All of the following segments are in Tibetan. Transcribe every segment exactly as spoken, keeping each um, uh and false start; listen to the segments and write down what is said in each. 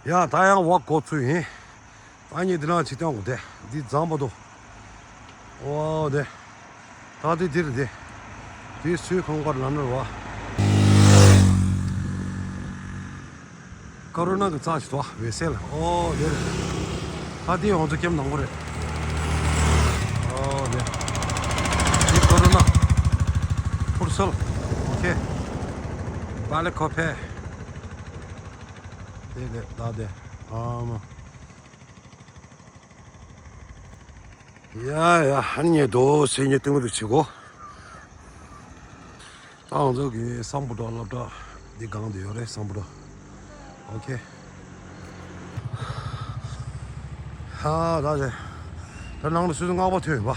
ཡ་ད་ཡང་ཝོག་འགོ་ཚུགས་ཡིན། ད་ངས་འདི་ནང་ཅིག་སྟོན་དགོས་ཏེ། འདི་ཛམ་བྷོ་ཏོ། ཨོ་དེ། ད་དེ་འདིར་དེ། དེ་སུའི་ཁང་པར་ལ་ནོར་བ། ཀ་རུ་ན་གི་རྩ་ཞིག་ཏུ་བ་ཝེ་སེལ། ཨོ་དེ་རེད། ད་དེ་ཡོངས་རྫོགས་ཀེམ་ནང་པོ་རེད། ཨོ་དེ། དེ་ཀ་རུ་ན། ཕུར་སལ། ཨོ་ཁེ། བ་ལེ་ཁོ་ཕེ། དེ་རེད་ད་དེ། ཨ་མ། ཡ་ཡ་ཧ་ནི་ཉེ་དོ་སེ་ཉེ་ཏུང་རུ་ཆི་གོ། ད་ང་ཚོ་གི་སམ་བྷོ་ཊ་སློབ་གྲྭ་འདི་སྒང་དུ་ཡོད་རེད། སམ་བྷོ་ཊ། ཨོ་ཁེ། ཧ་ད་རེད། ད་ནང་ལ་སུ་སུ་སྔགས་པ་ཐོན་ཡོད་པ།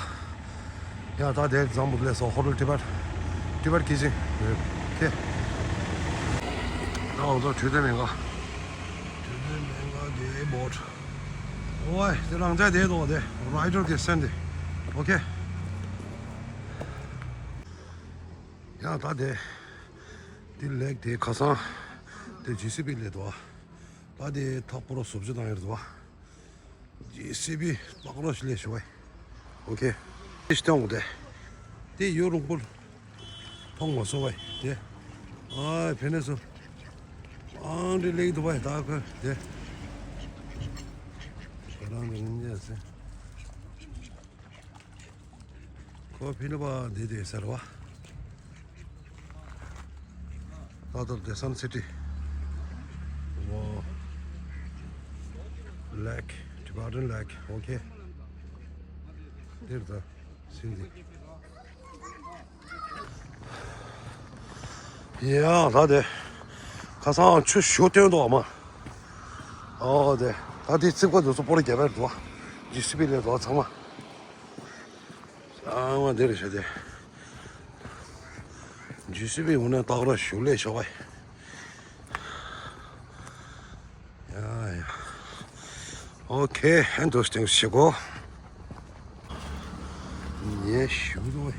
ཡ་ད་དེ་ཛམ་བྷོ་ཊ་ལས་སོ་ཧོ་ཊེལ་ཊི་བེཊ། ཊི་བེཊ་ཁི་ཆན་ཡོད། ཨོ་ཁེ། ད་ང་ཚོ་འཕྲོད་བསྟེན་སྨན་ཁང་། འཕྲོད་བསྟེན་སྨན་ཁང་གི་བོ་ཊ། ཨོའི་དེ་རང་ཅག་དེ་དོ་དེ་རའི་ཌར་གི་སེན་དེ། ཨོ་ཁེ། ཡང་ད་དེ། དེ་ལེགས་དེ་ཁ་སང་། དེ་ཇེ་སི་བི་ལས་དོ། ད་དེ་ཐག་པོ་རོ་སོབ་ཅི་དང་ཡར་དོ། ཇེ་སི་བི་སྟག་རོ་ཞིག་ལས་ཤོག་ཨེ། ཨོ་ཁེ། དེ་ཤི་ཏང་དེ། དེ་ཡོ་རུང་པོ། མཐོང་མ་སོང་བས་དེ། ཨ་ཕེ་ནེ་སོ། ཨང་འདྲི་ལེགས་འདུག་བས་ད་ཁོ་དེ། ཁོ་རང་གི་ཉིན་རེ་ཟེར། ཁོ་ཕི་ནི་པ་འདི་དེ་ཟེར་བ། ད་ལྟ་དེ་སན་སི་ཊི། ཨོ། ལེག་ཊི་བེ་ཊན་ལེག་ཨོ་ཁེ། འདིར་ད། སིན་དེ། ཡ་ད་དེ། ཁ་སང་ཆུ་ཞོ་བཏོན་འདུག་ཨ་མ། ཨོ་དེ། ད་དེ་རྩིག་པ་དེ་ཚོ་སྤོ་ར་རྒྱབ་པར་འདུག་ཇེ་སི་བི་ལས་འདུག་ཚང་མ། ཨ་མ་དེ་རེད་ཤ་དེ། ཇེ་སི་བི་འོ་ན་སྟག་ར་ཞོ་ལས་ཤོག་བས། ཡ་ཡ། ཨོ་ཁེ། ཨན་དུ་སྟེང་ཞིག་གོ། ཉེ་ཞུ་དོ།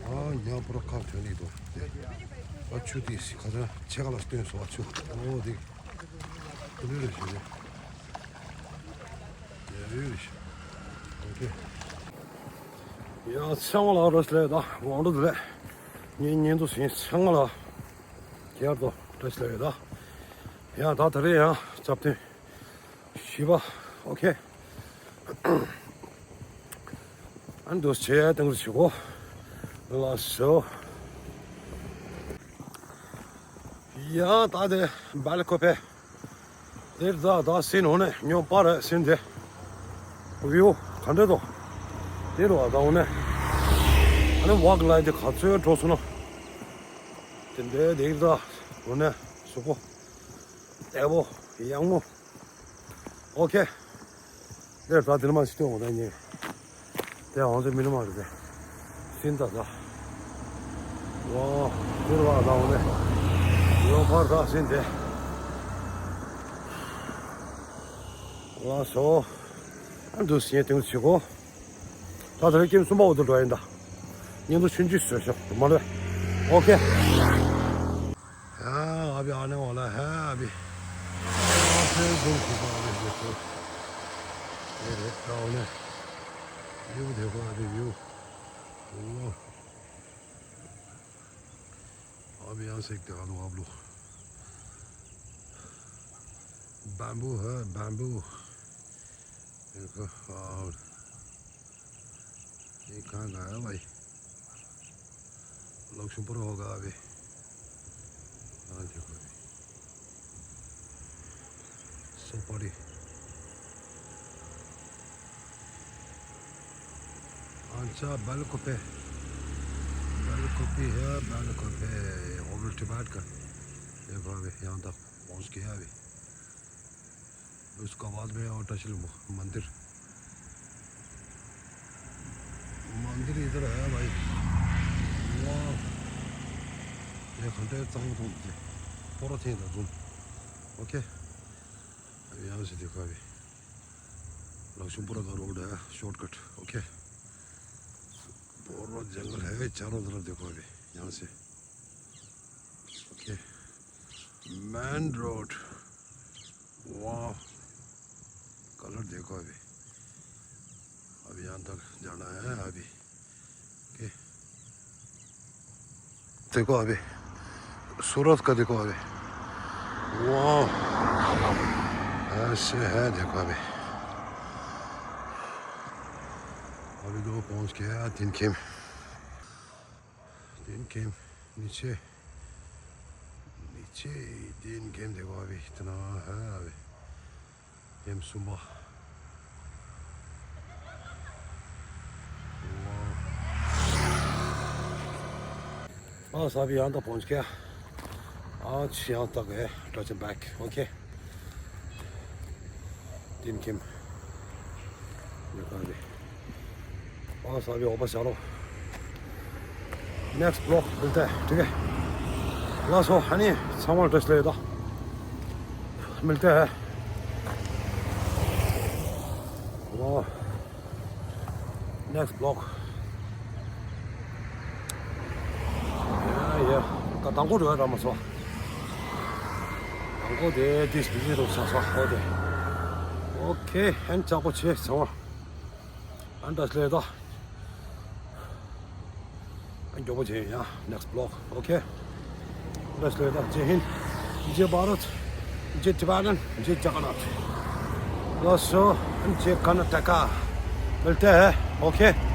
ཨ་ཉ་པོ་ར་ཁ་ཐོན་ནི་དོ། ཨ་ཆུ་དེ་སི་ཁ་ཚ་ཆེ་ཁ་ལ་སྟོན་སོ་བ་ཆུ། ཨོ་དེ། དེ་རེད་ཞུ་དེ། ཡ་ཡོད་ཞུ། ཨོ་ཁེ། ཡ་ཚང་མ་ལ་བཀྲ་ཤིས་བདེ་ལེགས། དགོང་དྲོ་བདེ་ལེགས། ངའི་བརྙན་ཐུང་གཟིགས་ཚང་མ་ལ་ཁྱེད་དོ་བཀྲ་ཤིས་བདེ་ལེགས། ཡ་ད་ད་རེས་ཡང་སྐྱབས་སྟོན་བཞི་པ། ཨོ་ཁེ། ཨན་དུ་ཆེ་ཡ་དང་རུ་ཆེ་གོ། ལགས་སོ། ཡ་ད་དེ་བལ་ཁོ་པེ། དེར་ད་ད་སིན་འོ་ནས་ཉོ་པ་རེད་སིན་དེ། བིའུ་ག་འདྲ་དོ། དེ་རུ་ཨ་ད་འོ་ནས། ཨ་ནི་ཝག་ལ་དེ་ག་ཚོད་འགྲོ་སོང་ན། དེ་འདྲའི་དེ་ད་འོ་ནས་སུ་གོ། ཨེ་བོ་ཡང་མོ། ཨོ་ཁེ། དེར་ད་དེ་ནི་མ་ཞིག་སྟོན་འོ་ད་ཉེ། དེ་འོང་དེ་མི་ནི་མ་རེད་དེ། སིན་ད་ད། ཝ། དེར་བ་ད་འོ་ནས། ཡོ་ཕར་ད་སིན་དེ། ལགས་སོ། ཨ་འདུ་སེ་དེང་ཆི་གོ། ད་ད་རེས་ཀྱིན་གསུམ་པ་འོ་དུ་འགྲོ་ཡིན་ད། ཉིན་དུ་ཆུན་ཆུ་བཟོས་ཤོག་མ་རེད། ཨོ་ཁེ། ཨ་ཨ་བི་ཨ་ནེ་འོ་ལ་ཧ་ཨ་བི། ཨ་ཕེ་ཟུང་ཁུ་པ་ཨ་བི་ཟེར་ཏོ། དེ་རེད་ད་འོ་ནས། ཡུ་དེ་ཁོ་ཨ་བི་ཡུ། ཨོ། ཨ་བི་ཡང་སེག་དེ་ཨ་ནུ་ཨ་བླུ། Bamboo है, bamboo। देखो, और ये कहाँ का है भाई? लक्ष्मीपुर होगा अभी। हाँ, देखो अभी। सुपारी। अच्छा, बल कुपे। बल कुपी है, बल कुपे। ओवल टिबेट का। देखो अभी यहाँ तक पहुँच गया अभी। उसका बाद में और टचल मंदिर। मंदिर इधर है भाई। वाह। ये घंटे चांग तुम। पूरा थे इधर तुम। ओके। अभी यहाँ से देखो अभी। लक्ष्मीपुरा का रोड है, शॉर्टकट। ओके। पूरा जंगल है, चारों तरफ देखो अभी, यहाँ से। ओके। Main road. वाह, कलर देखो अभी। अभी यहाँ तक जाना है अभी। ओके। देखो अभी, सूरत का देखो अभी। वाह, ऐसे है, देखो अभी। अभी दो पहुंच गया, तीन खेम। तीन खेम नीचे, नीचे तीन खेम देखो अभी, इतना है अभी। खेम सुबह। वाह। बस अभी यहाँ तक पहुँच गया। आज यहाँ तक है, टच एंड बैक। ओके। तीन खेम। देखो अभी। बस अभी वापस चलो। नेक्स्ट ब्लॉग मिलता है, ठीक है? लास्ट हो, है नहीं? सामान टच ले था। मिलते हैं। वाह। Next blog. या, या। ད་དང་པོ་རེད་ར་མ་སོ། དང་པོ་དེ་དེ་སྤི་ཅི་རུ་ཆགས་སོ། ཨོ་དེ། ཨོ་ཁེ། ཧན་ཅག་པོ་ཆེ་ཚང་མ། ཨན་ཏྲ་སི་ལེ་ད། ཨན་མགྱོགས་པོ་བྱས་ཡ། ནེགསི་བི་ལོག། ཨོ་ཁེ། ཨན་ཏྲ་སི་ལེ་ད། ཇེ་ཧིན། ཇེ་བྷ་རད། ཇེ་ཏི་བྷེ་ཊན། ཇེ་ཇག་ན་ཐ། ལགས་སོ། ཇེ་ཀར་ན་ཊ་ཀ། མིལ་ཏེ་ཧེ། ཨོ་ཁེ།